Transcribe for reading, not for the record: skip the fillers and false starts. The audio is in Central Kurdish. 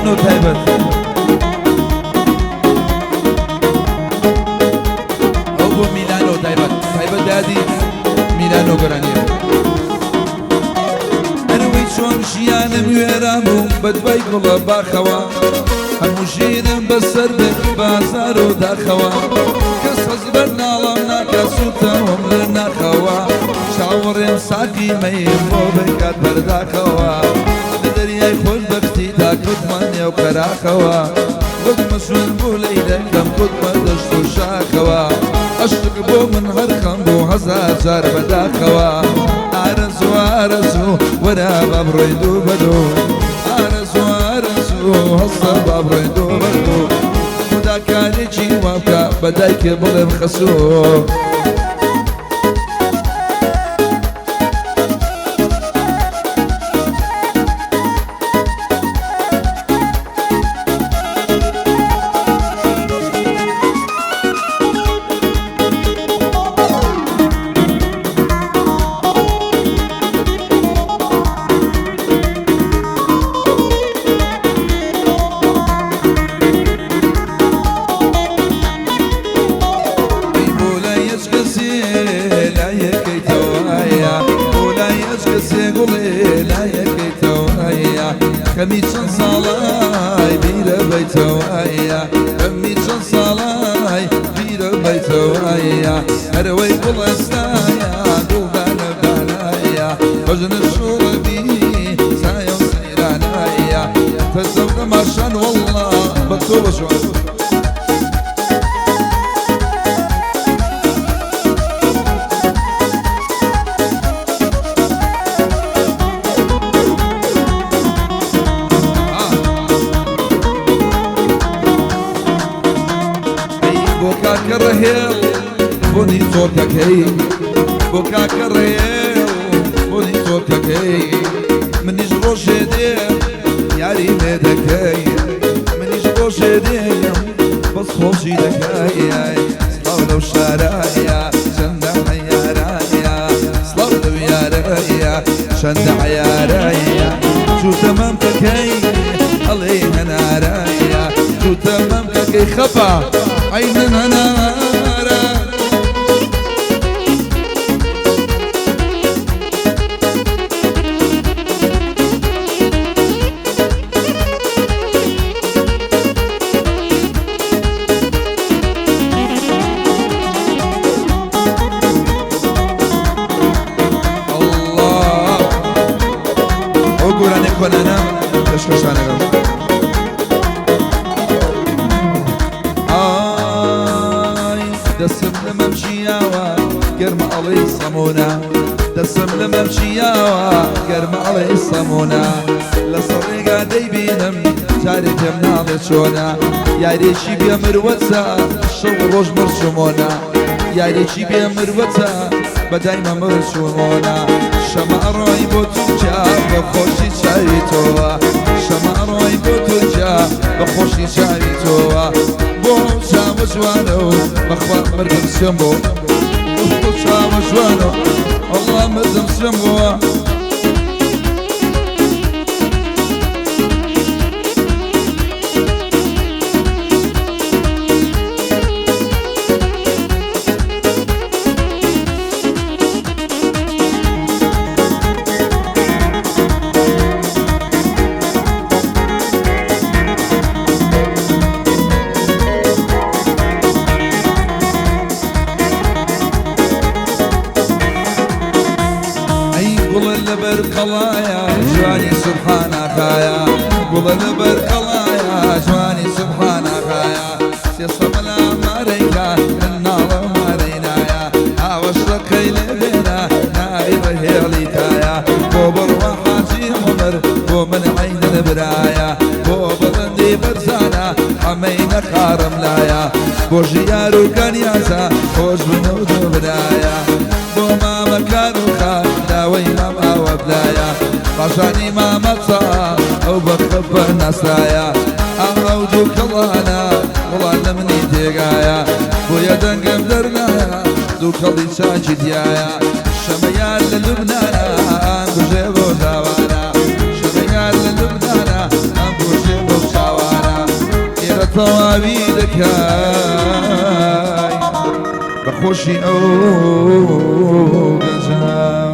میلانۆ تایبەت. ئەو بۆ میلانۆ تایبەت تایبەت دادی میلانۆ گۆرانیە. ئەرەوەی چۆن ژیانم وێران بوو بە دوای گوڵە باخەوە، هەموو ژینم بەسەر بێت بازار و داخەوە، کەس حەز بە ناڵم ناکا سووتەوەم لە ناخەوە، چاوەڕێم ساقی مەیم بۆ بکات بەرداخەوە، لە دەریای خۆشبەختیدا کەوتمە نێو قەراخەوە، وەک مەجنون بوو لەیلەکەم کەوتمە دەشت و شاخەوە، عەشق بۆ من هەر خەم بوو هەزار جار بەداخەوە، ئارەزوو ئارەزوو وەرە با بڕۆین دوو بە دوو، ئارەزوو ئارەزوو هەستە با بڕۆین دوو بە دوو، خودا کارێکی وا بکا بە دایکێ بڵێم خەسوو. ئەی بۆ لای هەچ کەسێ لایەکەیتەوەیە، بۆ لای هەچ کەسێ گوڵێ لایەکەیتەوەیە، خەمی چەند ساڵای بیرە بەیتەوەیە، خەمی چەند ساڵای بیرە بەیتەوەیە، هەرەوەی گوڵەستایە گوڵدانە دانایە، بەژنە شۆڕەبی سایە و سەیرانایە، تەزەم تەماشان وەڵڵا بە تۆ بە جوان. ئەی بۆ کاکە ڕەهێڵ بۆنی تۆکەکەی، بۆ کاکە ڕەهێڵ بۆنی تۆکەکەی، منیش ڕۆژێ دێم یاری لێ دەکەی، منیش ڕۆژێ دێم بەس خۆشی دەکەی. سڵاو لەو شارایە چەندە عەیارایە، سڵاو لەو یارەیە چەندە عەیارایە، جووتە مەمکەکەی ئەڵێی هەنارایە، جووتە مەمکەکەی خەپە عەینەن هەنارە. ئەڵڵا ئەو گۆرانیە کۆنانە پێشکەشتان ئەکەم. ئای دەسم لە مەمکی یاوە گەرمە ئەڵێی سەمونە، دەسم لە مەمکی یاوە گەرمە ئەڵێی سەمونە، لەسەر ڕێگا دەیبینم جارێ پێم ناڵێ چۆنە، یارێکی بێ مروەتە شەو و ڕۆژ مڕچومۆنە، یارێکی بێ مروەتە بە دایمە مڕچومۆنە، شەمە ئەڕۆی بۆ تورکیا بە خۆشی چاوی تۆوە، شەمە ئەڕۆی بۆ تورکیا بە خۆشی چاوی تۆوە، بۆ ئەو چاوە جوانە و بەخوا مردم سوێم بۆ ئەو چاوە جوانە ئەڵڵا مردم سوێم بۆوە. ئەی گوڵە لەبەر قەڵایە جوانی سوبحان ئاغایە، گوڵە لەبەر قەڵایە جوانی سوبحان ئاغایە، سێ سەمەلا مارەیکا من ناڵە مارەینایە، ئاوەش ڕەقەی لێ بێنە ناوی ڕەهێڵی تایە، بۆ بڕوا حاجی عومەر بۆ من عەینن برایە، بۆ بڵندی بەرزانە حەمەی نەخارم لایە، بۆ ژیار و کانیازە خۆش بن و دوو برایە، بۆ مامە کار و خار لاوەی مام ئاوە بلایە، پاشانی مامە چا ئەو بە خەپە ناسرایە، ئەو دوو کەڵانە وڵات لە منی تێگایە، بۆیە دەنگم دەرنایە دووکەڵی چاکی تایە، شەمە یار لە لوبنانە ئەم بژێ بۆ تاوانە، شەمە یار لە لوبنانە ئەم بژێ بۆ چاوانە. تەواوی دەکای بە خۆشی ئەو گەنجە.